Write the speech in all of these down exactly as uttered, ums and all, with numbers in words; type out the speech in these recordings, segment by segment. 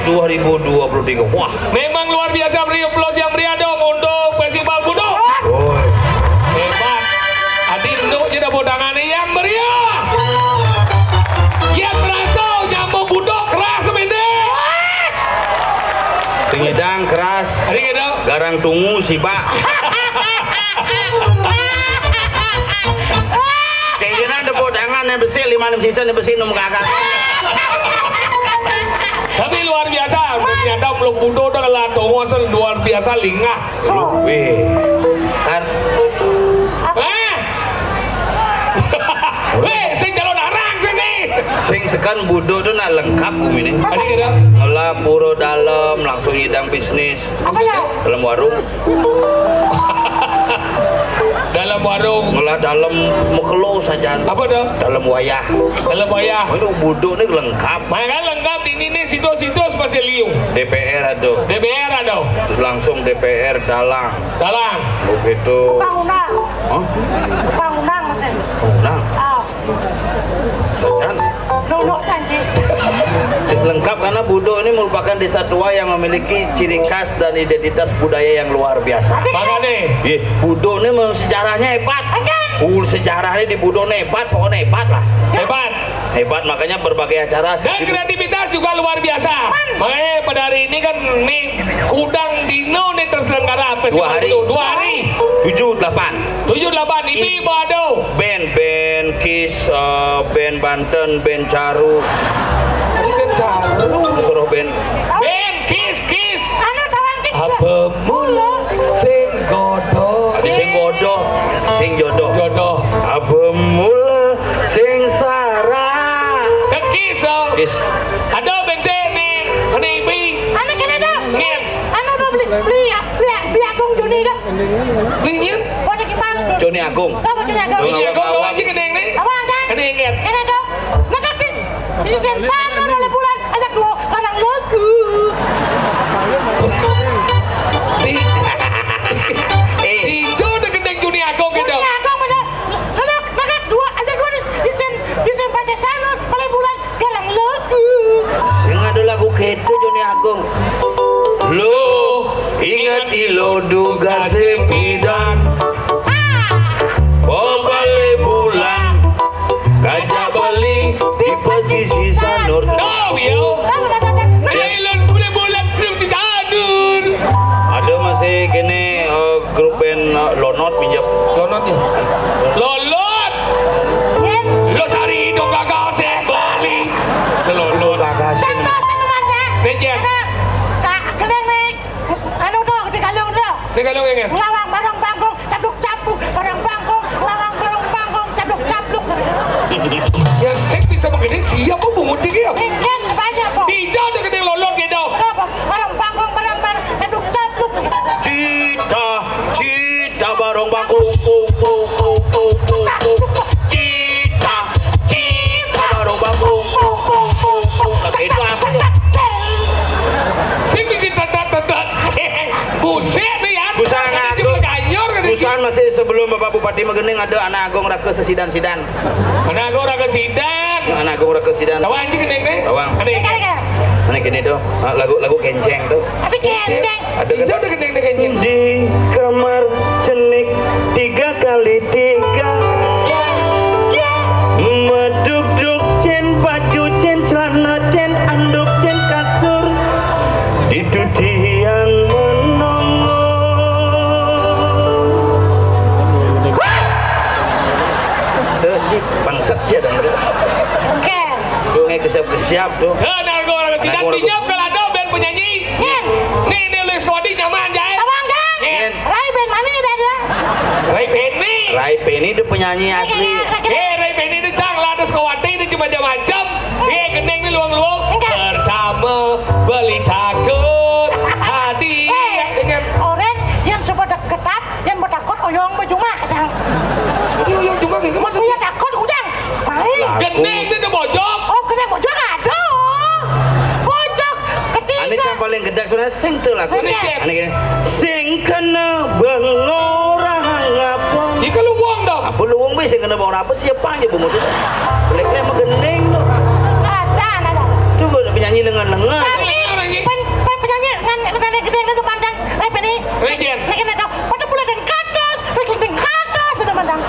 dua ribu dua puluh tiga. Wah. Memang luar biasa meriah, plus yang meriah dong untuk Festival Budok. Oh. Hebat. Adi enduk je dah bodangan ni yang meriah. Yang merasa nyambung Budok keras mende. Sing idang keras. Adi kena. Garang tungu sibak. Keinginan tepuk tangan yang besik, lima enam season yang besik, nemu kakak. Tapi luar biasa, ternyata belum budo dah lah, tongos luar biasa lingah. Weh. Kan. Eh. Weh, sing calon arang sini. Sing sekan budo tu nak lengkap gumi ni. Adi kena. Ngelah pura dalam, langsung idang bisnis. Apa ya? Dalam warung. Dalam warung. Ngelah dalam mekelo saja. Apa tu? Dalam wayah. Dalam wayah. Ini budo ni lengkap. Makanya lengkap di ini ni situs-situs masih liu. D P R ada. D P R ada. Langsung D P R dalang. Dalang. Begitu. Bangunan. Hah? Bangunan masih. Bangunan. Ah. Sajan. Lolok nanti. Lengkap karena Budo ini merupakan desa tua yang memiliki ciri khas dan identitas budaya yang luar biasa. Makanya. Ye, Budo ini mem- sejarahnya hebat. Ada. Uh, sejarahnya di Budo ini hebat, pokoknya hebat lah. Hebat. Hebat, makanya berbagai acara. Dan kreativitas juga luar biasa. Makanya pada hari ini kan nih, kudang dino nih terselenggara festival Budo. Dua hari. Dua hari. Tujuh delapan. Tujuh delapan, ibu-ibu ada. Band, band Kis, eh, band Banten, band Caru. Tadi band Caru. Suruh band. Band Kis, Kis. Anu tawang Kis. Apa mula sing godo? Tadi sing godo, sing jodoh. Jodoh. Apa mula sing sarah? Ke Kis, oh. Kis. Ada band sini, kena ibi. Anu kena dah. Ngin. Anu dah beli, beli, beli, beli Agung Joni dah. Beli ngin. Kau ada gimana? Joni Agung. Apa Joni Agung? Joni Agung bawa aja kening ni. Apa kan? Kening ngin. Kena dah. Maka bis, bis yang sana oleh bulan, ajak dua orang lagu. Di, eh. Di Joni kening Joni Agung gitu. Joni Agung benar. Kalau maka dua, ajak dua di, di sen, di sen pacar sana oleh bulan. Garang lagu. Sing ada lagu kedo Joni Agung. Lo ingat ilo duga sembidan. Ah. Bobale bulan. Gajah beling di pesisir sanur. Tahu ya? Tahu maksudnya? Ada ilo bule bulan di pesisir sanur. Ada masih kene, eh, grup band, eh, Lonot pinjam. Lonot ya? Lolot. Lo sari hidung gagal sembali. Lolot. Gagal sih. Contoh sebenarnya. Pinjam. Ada ka-, kena naik. Anu dah, di kalung dah. Di kalung ingat. Ngawang barang bangkong, caduk capuk, barang bangkong, ngawang barang bangkong, caduk capuk. Yang sing bisa begini, siapa pungut dia? Sing, sing, banyak kok. Tidak ada kena lolot gitu. Apa? Barang bangkong, barang, barang, caduk capuk. Cita, cita barong bangkung, kung, kung, kung, kung, kung, kung. Cita, cita barong bangkung, kung, kung, kung, kung. Nah, itu apa tuh? Sing bikin tetat-tetat. Buset nih ya. Busan Agung. Ganyur kan. Busan masih sebelum Bapak Bupati Megening ada Anak Agung Raka Sesidan-sidan. Anak Agung Raka Sidan. Anak Agung Raka Sidan. Tahu anjing kening nih? Tahu, Bang. Ada yang Mana kene tuh? Ah, lagu, lagu kenceng tuh. Tapi kenceng. Ada kan? Bisa udah kenceng, udah kenceng. Di kamar cenik tiga kali tiga. Meduk-duk cen baju, cen celana, cen anduk, cen kasur. Itu tiang menongo. Tuh, Cik, bangsat sih ada. Oke. Tuh, nggak kesiap-kesiap tuh. Heh, nah, gua orang sini. Anak gua pinjam kalau ada band penyanyi. Nyen. Nih, nih, lu Spodi nyaman, Jai. Abang, Kang. Nyen. Rai band mana ya, Dad, ya? Rai Penny. Rai Penny itu penyanyi asli. Iya, iya, iya. Eh, Rai Penny itu, Cang, lah, ada Sukawati itu cuma macam-macam. Eh, gending nih, luang-luang. Enggak. Pertama, beli takut, hadiah. Eh, ingat. Orang yang suka deketan, yang bertakut, oyong berjumah, Kang. Jadi oyong jumah, kayak gimana? Punya takut, ujang. Mai. Lagu. Gending itu bojok. Oh, gending bojok, aduh. Bojok ketiga. Ane yang paling gedek sebenarnya sing tuh lagu. Oke. Ane gini. Sing kena bengorang apa? Jika lu buang dong. Apa lu wong be sing kena bengorang apa? Siapa aja bungut itu? Lek-lek sama gending tuh. Acan aja. Coba penyanyi lengan-lengan. Tapi Jen. Nek kena dong, pada bulan dan kados, bikin dan kados, ada mandang.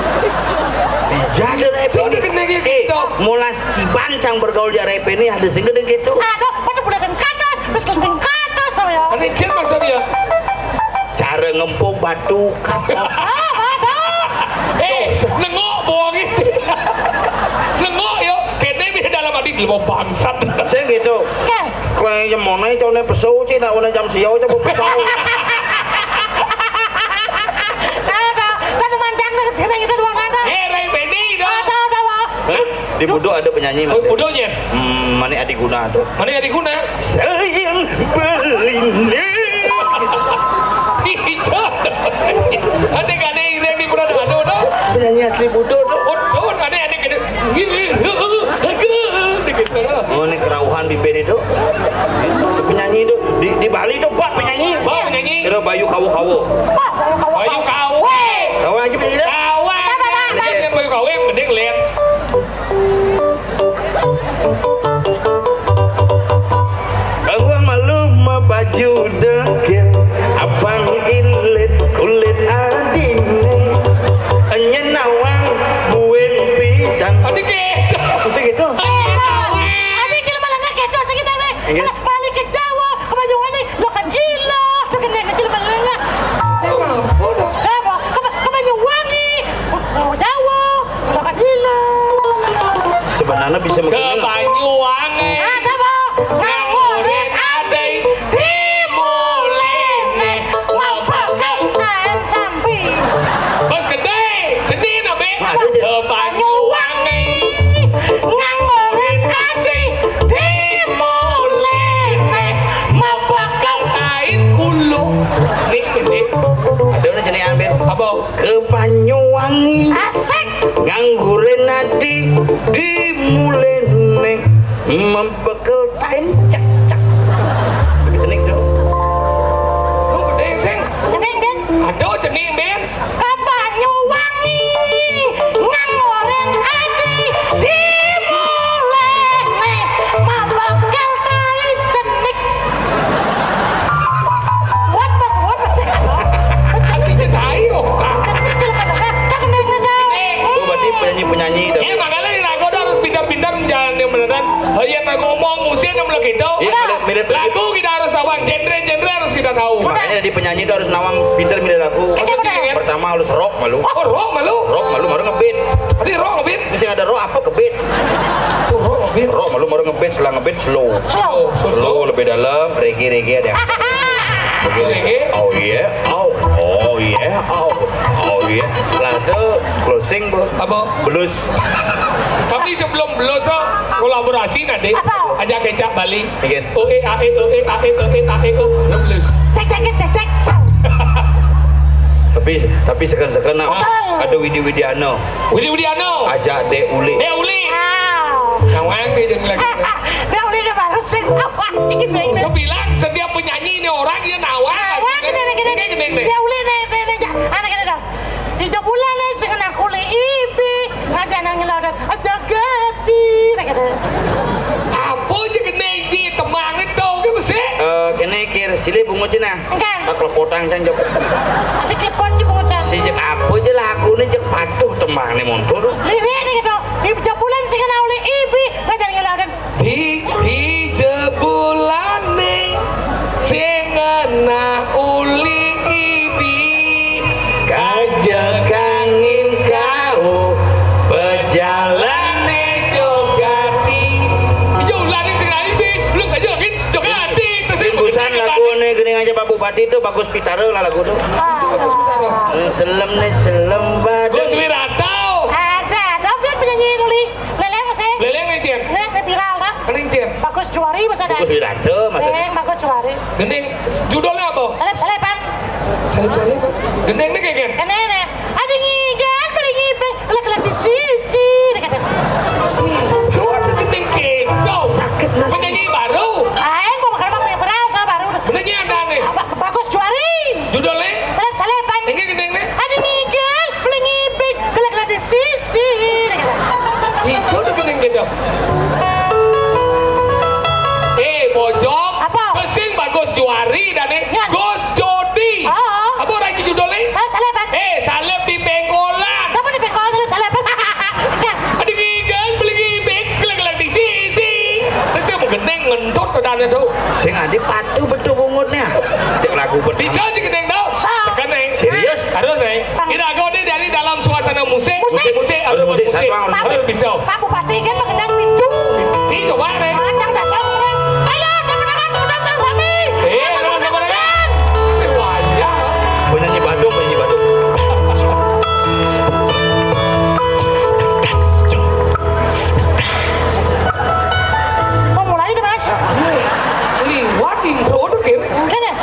Jadi, Rep, ini. Udah kena gitu. Eh, molas tiban cang bergaul di Rep ini, ada sing gede gitu. Aduh, pada bulan dan kados, bikin dan kados, saya. Ada Jen maksudnya? Cara ngempuk batu kados. Ah, batu. Eh, nengok bohong itu. Nengok, yo. Kene bisa dalam hati, "Gila bangsat." Saya gitu. Oke. Kayaknya mana itu nih pesu, cina, mana jam siau, coba pesu. Ada, kan manjang nih, kita, kita doang ada. Eh, Rai Beni dong. Ada, ada, Bang. Hah? Di Buduk ada penyanyi, Mas. Oh, Buduk, Jen? Hmm, mana Adi Guna tuh? Mana Adi Guna? Sayang belinya. Itu. Ada gak ada yang di Buduk, ada, ada? Penyanyi asli Buduk tuh. Oh, ada, ada, ada. Gitu. Oh, ini kerauhan bibir itu. Itu penyanyi itu. Di, di Bali itu, Pak, penyanyi. Pak, penyanyi. Kira Bayu Kawo-Kawo. Bayu Kawo. Kawo aja penyanyi dah. Kawo. Apa, apa, apa? Mending Bayu Kawo, mending lihat. Karuan malu mabaju degil, abang ilit kulit adine. Enyen nawang buin pidan. Adik gitu. Mesti gitu. Adik jelema lengah gitu, sing kita nih. Iya. Balik ke Jawa, ke Banyuwangi, lo kan ilo, tuh kena kecil lengah. Apa? Ke, ke Banyuwangi, ke Jawa, lo kan ilo. Sebenarnya bisa ke begini. Banyuwangi. Ah, apa? Ngamurin adi di mulene, mapakan kain sampi. Bos gede, seni nabe. Waduh, Jen. Ke Banyuwangi, ngamurin adi di mulene, mapakan kain kulo. Nih, nih. Ada udah jenis ambil. Apa? Ke Banyuwangi. Asik. Nganggurin adi di mulene, membekel tain cek cek. Cenik dong. Lu gede, Seng. Cening, Ben. Aduh, cening, Ben. Ke Banyuwangi, nganggurin adi di mulene, membekel tai cenik. Suat, Mas, suat, Mas. Cenik, cenik. Ayo. Cenik, cenik, cenik. Dah, kena, kena, dah. Tuh, berarti penyanyi-penyanyi dah. Iya, makanya lagu tuh harus pintar-pintar, jangan yang beneran. Hanya ngomong, musik yang mulai gitu. Iya, milih, milih, milih. Lagu kita harus tahu, genre-genre harus kita tahu. Makanya jadi penyanyi itu harus nawang pintar milih lagu. Maksudnya, kan? Pertama harus rock malu. Oh, rock malu. Rock malu, baru ngebeat. Tadi rock ngebeat. Terus yang ada rock apa, kebeat? Oh, rock ngebeat. Rock malu, baru ngebeat, setelah ngebeat slow. Slow. Slow, lebih dalam, reggae, reggae ada. Oke. Reggae? Oh yeah, oh, oh yeah, oh, oh yeah. Setelah itu closing, Bu. Apa? Blues. Tapi sebelum blues, oh, kolaborasi nanti. Apa? Aja kecap Bali. Again. O E A E, O E A E, O E A E, O. Blues. Cek, cek, cek, cek, cek. Tapi, tapi seken-seken nak. Apa? Ada Widi Widiano. Widi Widiano. Ajak Dek Uli. Dek Uli. Wow. Yang mana dia jadi lagi? Dek Uli udah baru sih. Apa sih gini ini? Aku bilang setiap penyanyi ini orang dia nawar. Nawar, gini, gini, gini. Gini, gini, gini. Dek Uli nih, nih, nih, ja-, anak ini dong. Di jabulan nih, sing kena kulit ibi, ngajak nang ngelodan, aja gati, nah, kata. Apa aja kena iji temang itu, ke mesti? Eh, kena kir, silih bungut cina. Enggak. Tak kelepotan, cang, jok. Ada kelepon sih, bungut, cang. Si jek apa aja lagu nih, jek patuh temang nih, montor. Lirik nih, gitu. Di jabulan, sing kena oleh ibi, ngajak ngelodan. Di, di jebulane sing ngenah uli ibi, kajek angin kau, pejalane jogati. Iya, ulane sing ngenah ibi, lu kajek angin jogati. Terus timbusan lagu ini gini aja Pak Bupati tuh, Bagus Pitara lah lagu tuh. Selem nih, selem badan. Gus Wiranto. Ada, ada, biar penyanyi uli. Leleng sih. Leleng nih, Cien. Nih, nih viral dah. Kening, Cien. Bagus Juari, masa dah. Bagus Wiranto, masa. Leleng Bagus Juari. Gending, judulnya apa? Selep-selepan. Selep-selepan. Gending nih, kayak gini. Kene, nih. Ada ngigan, ada ngipeng, kelak-kelak di sisi, dia kata. Suara gending gitu. Sakit, Mas. Penyanyi baru. Aing mau makan apa yang viral, nah, baru. Penyanyi ada nih. Apa? Bagus Juari. Judulnya? Selep-selepan. Tinggi gending nih. Ada ngigan, beli ngibing, gelak-gelak di sisi. Itu udah gending gitu. Eh, Bojong. Apa? Mesin Bagus Juari dan nih. Ya. Gus Jodi. Oh. Sing adi patu betul bungutnya. Cek lagu betul. Bisa di gending tau. Tekan, Neng. Serius? Harus, Neng. Kita agak di dari dalam suasana musik. Musik. Musik, harus musik. Satu, harus harus bisa. Pak Bupati kan mengenang pintu. Si coba, Neng. Macam dasar orang. Ayo, teman-teman, sebentar, Neng, sami. Eh, teman-teman. Wajah. Penyanyi Badung, penyanyi Badung. Oh, mulai deh, Mas. Liwat intro tuh, Kir. Enggak deh.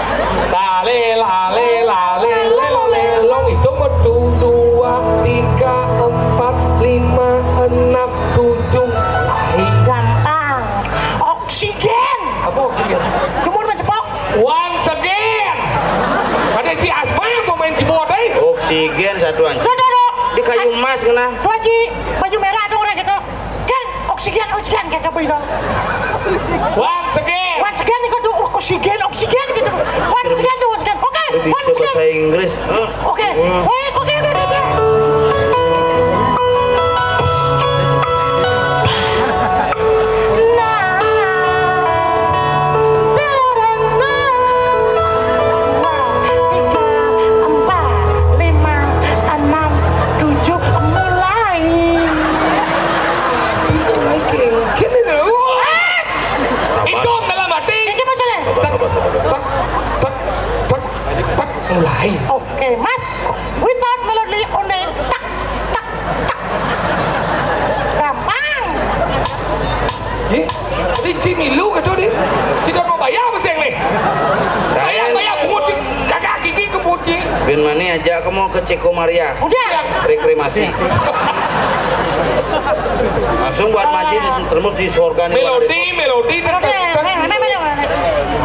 Lale, lale, lale, lelo, lelong. Hitung, satu, dua, tiga, empat, lima, enam, tujuh. Gampang. Oksigen. Apa oksigen? Jemur mencepok. Once again. Ada si Asma yang mau main keyboard, eh. Oksigen satuan. Tuh, tuh, tuh. Di kayu emas kena. Tuh, Haji. Baju merah tuh orang gitu. Kan, oksigen, oksigen, kayak apa itu? Once again. Once again, itu tuh, oksigen, oksigen gitu. Once again tuh, once again. Oke, once again. Bahasa Inggris. Hah? Oke. Weh, oke, oke, oke, oke. Nah. Dua, tiga, empat, lima, enam, tujuh, mulai. Mulai kengken itu. Wes. Itu dalam hati. Ini maksudnya? Sabar, sabar, sabar. Tek, tek, tek, tek, tek. Mulai. Oke, Mas. Without melody, only tak, tak, tak. Gampang. Ih, ini Ci milu gitu, di. Ci udah mau bayar apa sih, nih? Bayar, bayar, pungut, Ci. Kagak, gigi kebut, Ci. Bin Mani aja, aku mau ke Ceko Maria. Udah. Reklamasi. Langsung buat Maji, terus di sorga nih. Melodi, melodi. Melodi, melodi, melodi, melodi.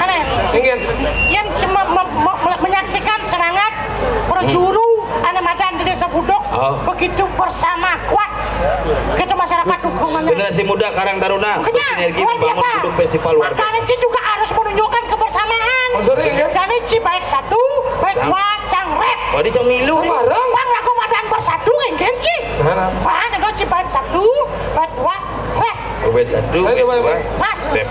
Aneh. Singkat. Yang semua me- me- me- menyaksikan semangat berjuru anak madan di Desa Budok. Oh. Begitu bersama kuat. Kita masyarakat dukungannya. Generasi muda Karang Taruna. Makanya, bersinergi luar membangun biasa. Budok Festival warga. Makanya Ci juga harus menunjukkan kebersamaan. Maksudnya, ya? Jadi Ci baik satu, baik dua, cang rep. Oh, di cang milu. Bareng. Bang, aku madan bersatu, kan, Ci? Mana? Bang, itu Ci baik satu, baik dua, rep. Ubed satu, ayo, ubed dua. Mas. Rep.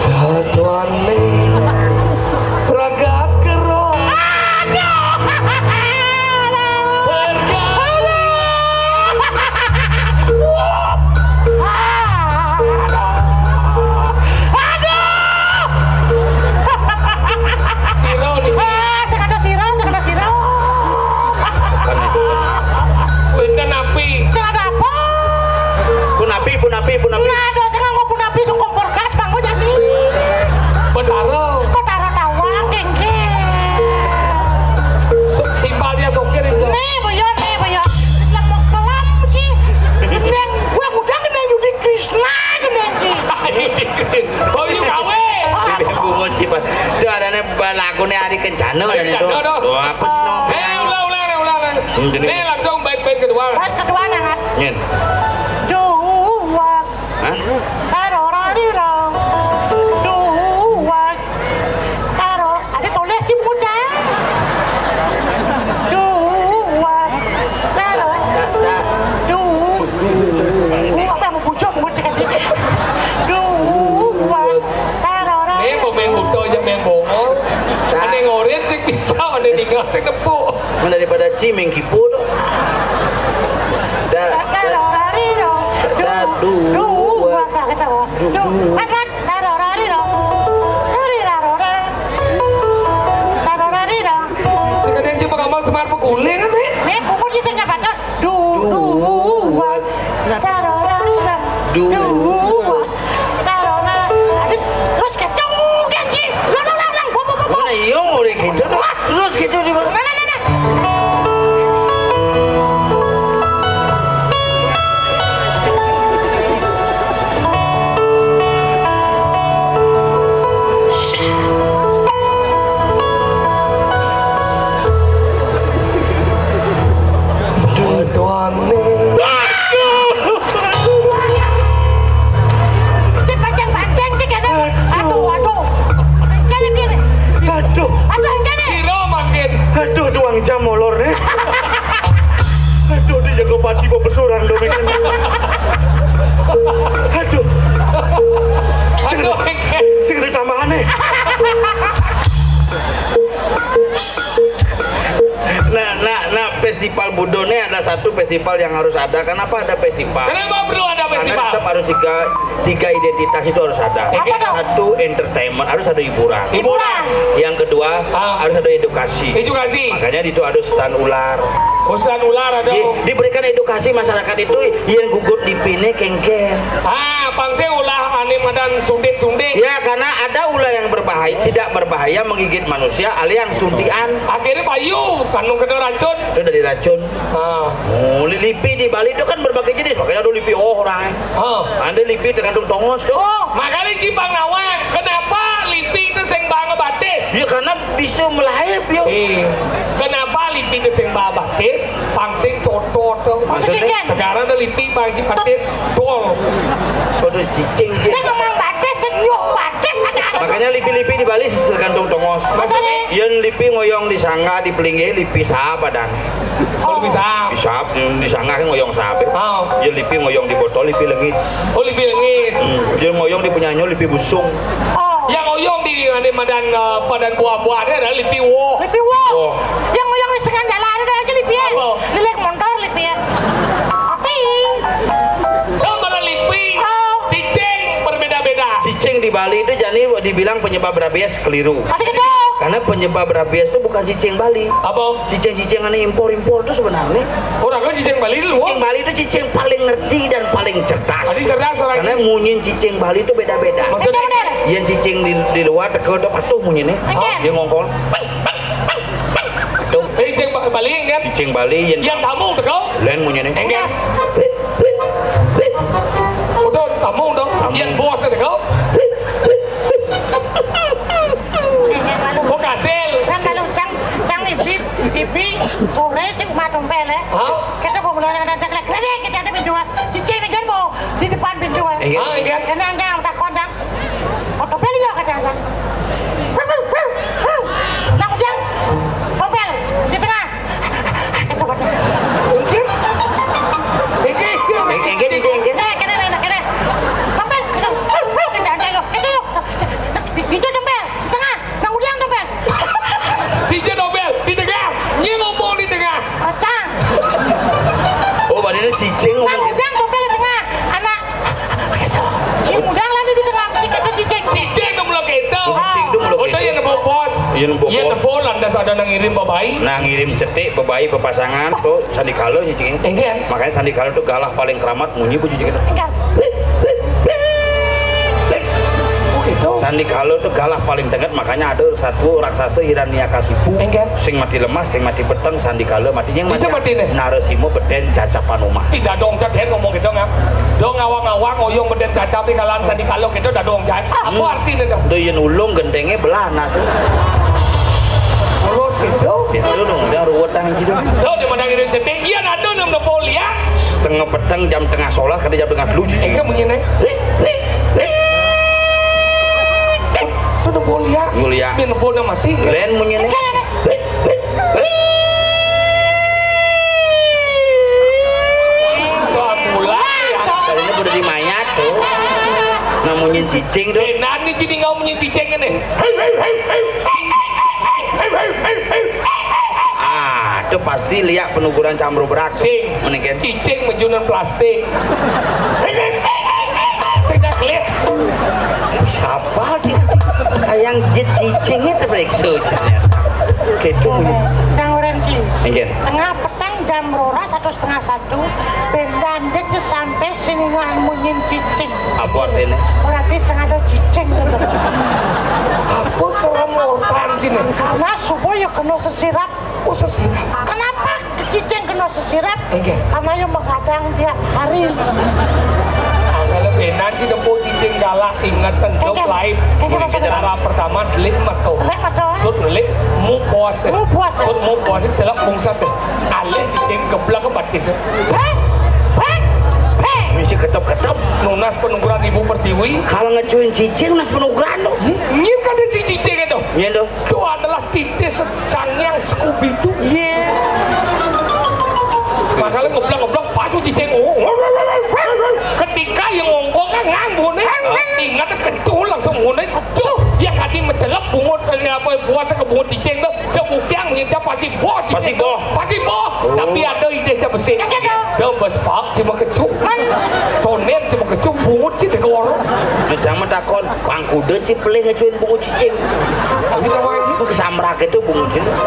Satuane raga kero. Aduh. Aduh. Aduh. Aduh. Sira niki. Ah, sing ada sira, sing ada sira. Punten api. Sing ada apa? Pun api, pun api, pun api. Nah, ada sing nganggo pun api, sing kompor gas, Bang, jadi. Betara. Betara tawang, kengke. Timpal dia sopir itu. Nih, boyo, nih, boyo. Lemok kelam, sih. Neng, gua udah kena Yudi Krisna, kena, sih. Oh, you gawe. Bungut, Ci, Pak. Itu adanya ba-, lagune Ari Kencana, adanya itu. Kencana, dong. Wah, apa sih, no? Eh, ulang, ulang, ulang, ulang. Hmm, jadi. Nih, langsung bait-bait kedua. Bait kedua, nah. Nyen. Dua. Hah? Taro, rari, ro. Dua. Taro. Ada tulis sih, bocah. Dua. Taro. Dua. Gua apa mau bocah, mau cek aja. Dua. Taro, rari. Eh, mau main buto aja, main bongol. Ada ngorin sih bisa, ada tinggal sih tepuk. Mana daripada cimeng kipu tuh. Dah, dah. Dah, dua. Dua, kata gua. Dua. Mas, Mas, dah, dah, dah, dah. Dah, dah, dah, dah. Dah, dah, dah, dah. Sing ada yang coba gampang semar pekuling kan, nih? Nih, pupuk di sini apa tuh? Dua. Dua. Dah, dah, dah, dah. Dua. Dua. Tarona. Aduh, terus gitu, janji. Ulang, ulang, ulang, ulang. Bobo, bobo. Mana iya, udah gitu. Terus gitu, di mana? Nah, nah, nah, nah. Nah, nah, nah, festival Budo ini ada satu festival yang harus ada. Kenapa ada festival? Kenapa perlu ada festival? Karena tetap harus tiga, tiga identitas itu harus ada. Apa tuh? Satu, entertainment, harus ada hiburan. Hiburan. Yang kedua, ah, harus ada edukasi. Edukasi. Makanya di situ ada stand ular. Oh, stand ular ada. Di-, diberikan edukasi masyarakat itu yang gugur di pine kengken. Ah, pang sing ulah ane madan suntik-suntik. Ya, karena ada ular yang berbahaya, tidak berbahaya menggigit manusia, ada yang suntikan. Akhirnya payu, kan nu kena racun. Itu dari racun. Ah. Oh, li-, lipi di Bali itu kan berbagai jenis, makanya ada lipi oh orang. Ah. Ada lipi tergantung tongos tuh. Oh, makanya Cipang Nawang, kenapa lipi itu sing bang batis? Ya, karena bisa melahir, yo. Eh, kenapa lipi itu sing bang batis? Pang sing cotot tuh. Maksudnya? Sekarang ada lipi pang sing batis. Dol. Waduh, cicing. Saya ngomong batis, saya nyuh batis, ada, ada. Makanya lipi-lipi di Bali tergantung tongos. Maksudnya? Yang lipi ngoyong di sangga, di pelinggih, lipi sahab, dan. Oh. Bisa. Bisa, hmm, di sangga ngoyong sahab. Oh. Yang lipi ngoyong di botol, lipi lengis. Oh, lipi lengis. Hmm. Yang ngoyong di penyanyo, lipi busung. Oh. Yang ngoyong di, di madan, eh, padan buah-buah ada lipi woh. Lipi woh. Woh. Yang ngoyong di sengan jalan ada aja lipi ya. Apa? Lilik montor lipi ya. Tapi. Tahu mana lipi? Oh. Cicing berbeda-beda. Cicing di Bali itu jadi dibilang penyebab rabies, keliru. Ada gitu. Karena penyebab rabies itu bukan cicing Bali. Apa? Cicing-cicing ane impor-impor itu sebenarnya. Orang kan cicing Bali dulu. Cicing Bali itu cicing paling ngerti dan paling cerdas. Paling cerdas orang. Karena munyin cicing Bali itu beda-beda. Maksudnya? Yang cicing di, di luar teka udah patuh munyinnya. Oke. Dia ngongkol. Tuh. Eh, cicing Ba-, Bali kan? Cicing Bali yang, yang tamu teka. Lain munyinnya. Enggak. Udah tamu dong. Tamu. Yang bos teka. Kok hasil? Kan kalau cang, cang ibi, ibi sore sih rumah dompet ya. Hah? Kita mau mulai ada tek tek kredit, kita ada pintu. Cicing ini kan mau di depan pintu ya. Iya. Ah, iya. Karena enggak takon cang. Mau dompet ya kata cang. Nang udah dompet di tengah. Kata kata. Iki, iki, iki. Iki, iki, iki, iki. Nah, kena, kena, kena. Dompet, kena. Kena, kena, kena. Kena, kena. Di, di dompet, di tengah. Nang uliang dompet. Di dompet, di tengah. Ini ngomong di tengah. Kacang. Oh, badannya cicing ngomong. Nang uliang dompet di tengah. Anak. Gitu. Cing udah lah di tengah. Cicing itu cicing. Cicing dong belum gitu. Cicing dong belum gitu. Udah yang nebuk pos. Yang nebuk pos. Yang nebuk lantas ada nang ngirim babai. Nang ngirim cetik babai papasangan tuh sandikala cicing. Enggak. Makanya sandikala tuh galah paling keramat. Munyi bu cicing itu. Enggak. Oh, gitu. Sandikala tuh galah paling tenget, makanya ada satu raksasa Hiranyakasipu. Enggak. Sing mati lemah, sing mati peteng, sandikala mati. Yang mati, mati nih. Narasima beden cacapan umah. Tidak dong, cak dia ngomong gitu nggak. Dong ngawang-ngawang, oyong beden cacapan kalan sandikala gitu, dah dong, cak. Apa artinya dong? Doyen ulung gendengnya belah nasi. Terus gitu. Itu dong, dia ruwet tangan gitu. Lo di mana gitu sedih? Iya, ada enam puluh ya. Setengah peteng jam tengah sholat, kada jam tengah dulu cuci. Enggak munyi nih. Itu udah mulia. Mulia. Biar nebona mati. Lain munyi nih. Wah, mulai ya. Tadinya udah di mayat tuh. Nah, munyi cicing tuh. Eh, nanti jadi nggak munyi cicing ini. Ah, itu pasti liak penuguran cambro berak. Sing. Mendingan. Cicing mejunan plastik. Sing dah kelit. Siapa sih? Kayak jet cicingnya terperiksa. Gitu. Cang orang sih. Enggak. Tengah petang jam rolas atau setengah satu, bendan jet sampai sini ngan munyin cicing. Apa artinya? Berarti sengaja cicing gitu. Apa selama orang sini? Karena subuh ya kena sesirap. Oh, sesirap. Kenapa cicing kena sesirap? Enggak. Karena yang menghadang tiap hari. Kalau benar sih tempo cicing galak ingat tentu lain. Enggak, maksudnya. Cara pertama delik metu. Delik metu. Terus delik mu puas. Mu puas. Terus mu puas celak bungsat. Alih cicing geblak ke batis. Pes, pek, pek. Misi ketep-ketep. Nunas penuguran Ibu Pertiwi. Kalau ngecuin cicing, nunas penuguran tuh. Ini kan ada cicing itu. Iya tuh. Itu adalah titis Sang Yang Scooby-Doo. Iya. Makanya ngeblak-ngeblak pas cicing. Ketika yang ngongkong kan nganggur nih. Ingat kencul langsung ngono. Cuh, yang hati mecel. Lep bungut, eh, apa, buas ke bungut cicing tu, cek bukiang, cek pasi boh, cicing Pasi tu. Boh. Pasi boh. Oh. Tapi ada ide cek besi. Cek tu. Dah bespak, cuma kecup. Man. Tonen, cuma kecup, bungut, cek tekor. Nah, jangan takon, bang kuda si pelih ngecuin bungut cicing. Tapi sama ini. Itu kesamrak itu bungut cicing.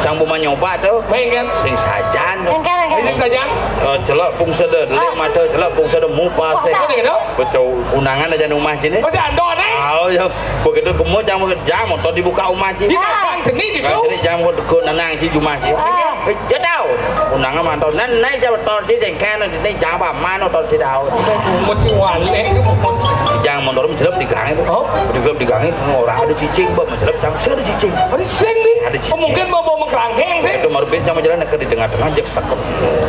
Jangan mau nyoba tu. Main kan? Sing sajan. Engkar, engkar. Ini sajan. Eh, celak pungseda, lek mata celak pungseda, mupa sih. Apa dia kata? Betul, undangan aja rumah sini. Masih ada, Neng? Oh, ya. Begitu kemu jam jam motor dibuka rumah sini. Di belakang sini di Kan belakang. Jadi jam kau tekun nenang si rumah sini. Ah. Eh, dia tahu. Undangan mantau. Nan naik jam motor sini jengkan ni jam apa mana motor sini tahu. Mesti wale. Jam motor mencelep di gang itu. Oh? Mencelep di gang itu orang ada cicing, bah mencelep sang ada cicing. Ada sing ni. Ada cicing. Oh, mungkin mau bawa mengkerangkeng sih. Itu marbit sama jalan ke di tengah-tengah jek sekem.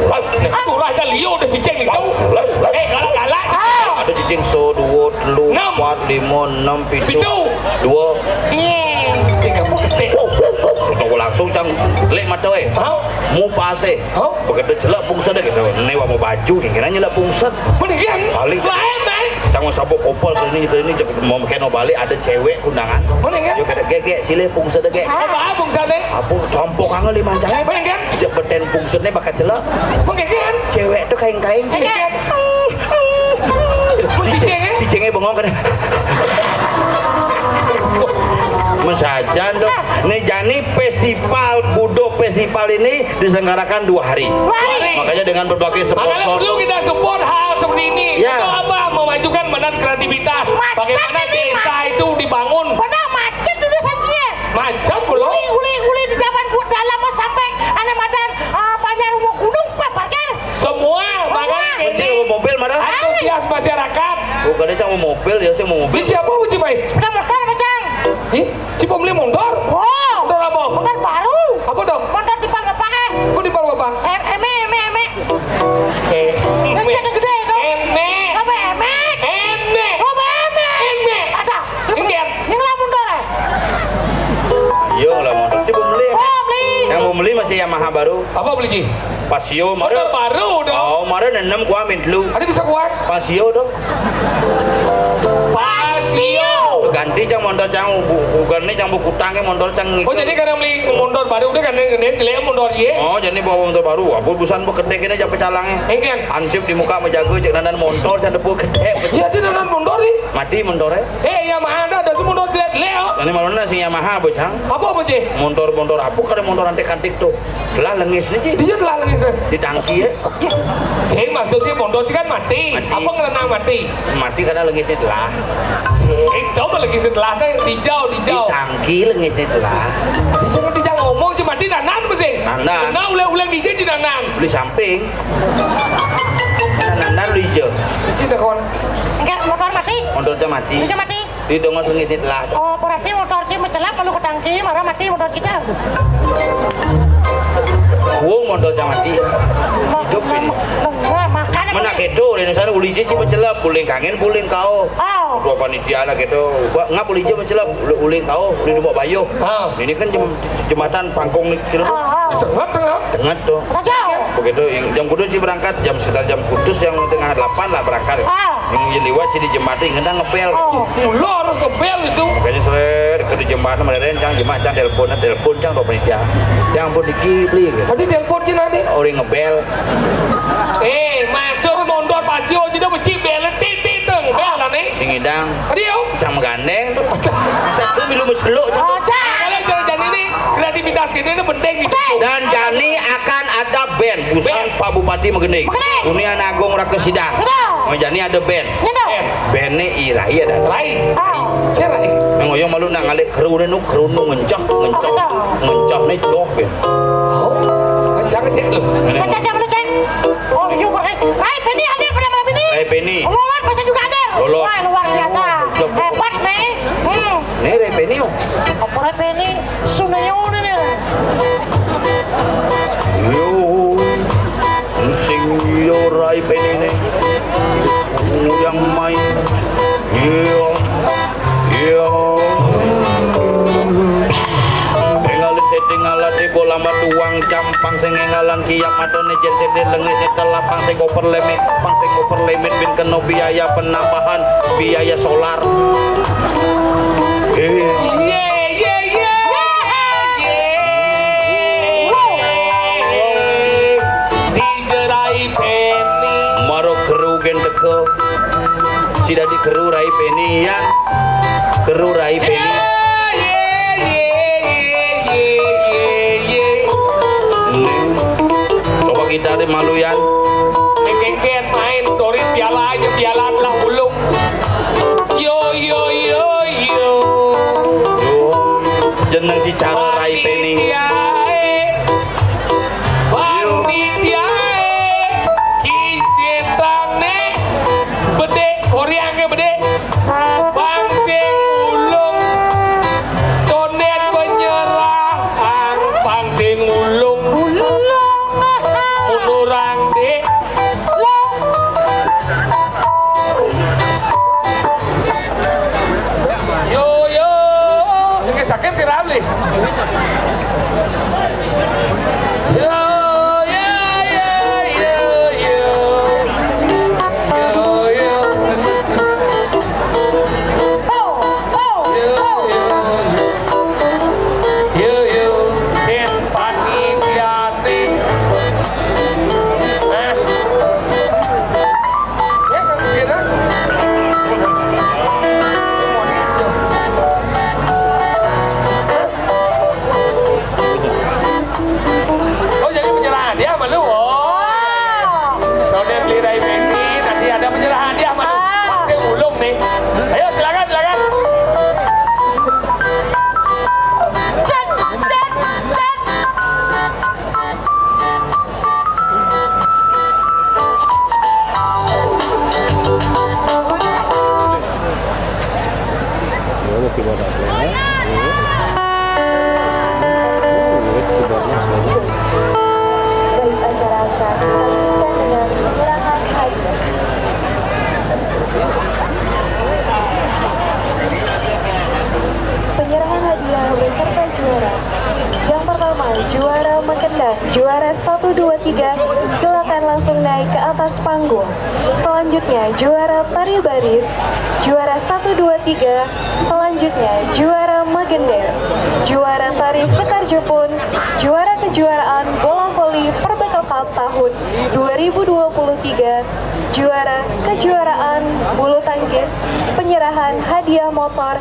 Lah, nih, itulah aja liu udah cicing itu. Lah, lah. Eh, galak-galak. Ah. Ada cicing so, dua, telu, Enam. empat, lima, enam, pitu, Pitu. dua. Iya. Tiga puluh detik. Tahu langsung cang lek mata eh. Hah? Mupa sih. Hah? Begitu celak pungsed gitu. Ini mau baju kira-kira nyelak pungsed. Mendingan. Balik. Lain, Bang. Cang mau sapu kopel ke ini, ke ini, cek mau keno balik ada cewek undangan. Mendingan. Yo kata gege sile pungsed gege. Apa pungsed? Apa campur kangen lima cang? Mendingan. Cek beten pungsed ni bakal celak. Mendingan. Cewek tu kain-kain. Mendingan. Cicing, eh? Cicingnya bengong kan. Mesajan tu. Ni jani festival, Buduk Festival ini diselenggarakan dua hari. Dua hari. Makanya dengan berbagai Makanya sponsor. Perlu kita support hal seperti ini. Ya. Untuk apa? Memajukan minat kreativitas. Macet Bagaimana ini, desa Mak. Itu dibangun? Benar macet itu saja. Macet belum? Uli, uli, uli di jalan buat dalam mah sampai aneh madan, ah, panjang rumah gunung, Pak, parkir. Semua, Semua. Makanya Kecil ini mobil mana? Antusias masyarakat. Bukan dia sama mobil, ya sih mau mobil. Ini siapa uji baik? Sepeda motor apa, Cang? Ih, si pembeli motor? Oh. Motor apa? Motor baru. Apa dong? Motor tipe bapak, eh. Apa tipe bapak? Eh, eme, eme, eme. Eh, Ecek gede itu. Eme. Apa eme? Eme. Apa eme? Eme. Ada. Ini dia. Yang lah motor, eh. Iya lah motor. Si pembeli. Oh, beli. Yang pembeli masih Yamaha baru. Apa beli, Ji? Pasio, mara. Motor baru dong. Oh, mara nenem kuah min telu. Ada bisa kuat? Pasio dong. Pasio. Ganti cang motor cang bu-, bukan ni cang buku tang ke motor cang Oh, itu. Jadi karena beli motor baru udah kan, dia, dia, dia motor ye. Oh, jadi bawa motor baru. Apa busan bu kedek ini cang pecalangnya. Engken. Ansip di muka menjaga cek nanan motor cang depu kedek. Iya, dia nanan motor ni. Mati motor eh. Eh, Yamaha ada, ada si motor dia, Leo. Ini malu nasi Yamaha bu cang. Apa, apa, Ji? Motor-motor apa kada motor antik-antik tu? Lah lengis ni, Ji. Dia telah lengis, eh. Di tangki, eh. Sing maksudnya motor kan mati. Mati. Apa ngelenang mati? Mati karena lengis ni telah. Eh, coba lengis ni telah, dah. Dijau, dijau. Di tangki lengis ni telah. Bisa dijau ngomong, Ji, mati nanan, mesti. Nanan. Kena ulang-ulang dijau, Ji, nanan. Beli samping. Nanan lu hijau. Cuci dah, kawan. Enggak, motor mati. Motor cang mati. Bisa mati. Di tengah sungai sini telah. Oh, berarti motor cing mencelap lalu ke tangki, marah mati motor kita. Wong motor cang mati. Hidup ini. Makan apa? Mana kedo, di sana uli je si mencelap, buling kangen, buling kau. Oh. Dua panitia lah gitu. Ba-, ngap uli je mencelap, uli, uling kau, uli dubok bayuh. Ah. Ini kan jem-, jembatan pangkung ni, gitu. Ah, ah. Tengah, tengah. Tengah tu. Saja. Begitu, yang jam kudus si berangkat, jam sekitar jam kudus yang tengah delapan lah berangkat. Ah. Yang, yang liwat si di jembatan, kena ngebel. Oh. Mula harus ngebel itu. Makanya seret ke di jembatan, mana ada yang cang jemaat, cang telepon, telepon cang ke panitia. Cang pun diki beli gitu. Tadi telepon je nanti. Orang ngebel. Eh, masuk motor pasio je dah becik bel, tit, tit, tit, ngebel lah ni. Sing idang. Tadi yo. Cang menggandeng tu. Masa tu milu meseluk je. Oh, cak. Kalau jalan-jalan ini, kreativitas kita ni penting gitu. Dan jani akan ada band, busan Band. Pak Bupati Megending. Megending. Unian Agung Raka Sidang. Sidang. Oh, jani ada band. Nyedok. Band. Band ni Irai ada. Rai. Ah. Siapa Rai? Yang oyong malu nak ngalih kru ni nu, kru nu ngencah, ngencah. Apa tu? Ngencah ni joh band. Oh. Ngencah kecil tu. Cak, cak, cak, malu, cak. Oh, you Rai. Rai Penny hadir pada malam ini. Rai Penny. Lolot masih juga hadir. Lolot. Wah, luar biasa. Betul. Hebat ni. Hmm. Ni Rai Penny, oh. Apa Rai Penny? Sunayo ni ni. Yo, sing yo Rai Penny ni. Yang main. Yo, yo. Tinggal setting alat bola matuang campang sing ngalang kiak matane jen sete lengis telah pang sing oper lemit, pang sing oper lemit bin kena biaya penambahan biaya solar. Yé, yé, yé, yé. Dijerai Peni. Maro keru gen teka. Sida di keru Rai Peni ya. Keru Rai Peni. Yé, yé, yé, yé, yé, yé, yé. Hmm. Coba kita deh malu ya. Nengkengken main tori piala aja, piala telah ulung. Yo, yo, yo, yo. Jeneng cicara Rai Peni. Panitiae, panitiae, ki setane bedek, koreange bedek. Bang sing ulung, tonden penyerahan, bang sing ulung. Ulung, ah. Mun urang dek. Yo, yo. Ini sakit si Ramli. Yo, yo, yo, yo. Yo, yo. Yo, yo. Yo, yo. Yen panitiane. Nah. Ya, kalau kira. Oh, jadi penyerahan dia sama lu. Oh. Saudara beli Rai Medi, nanti ada penyerahan dia sama lu. Ah. Pakai ulung nih. Ayo, silakan, silakan. Baik, acara akan dilanjutkan dengan penyerahan hadiah. Penyerahan hadiah beserta juara. Yang pertama, juara mengkendang, juara satu, dua, tiga, silakan langsung naik ke atas panggung. Selanjutnya, juara tari baris, juara satu, dua, tiga. Selanjutnya, juara magender, juara tari Sekar Jepun, juara kejuaraan bola voli Perbekal Cup tahun dua ribu dua puluh tiga, juara kejuaraan bulu tangkis, penyerahan hadiah motor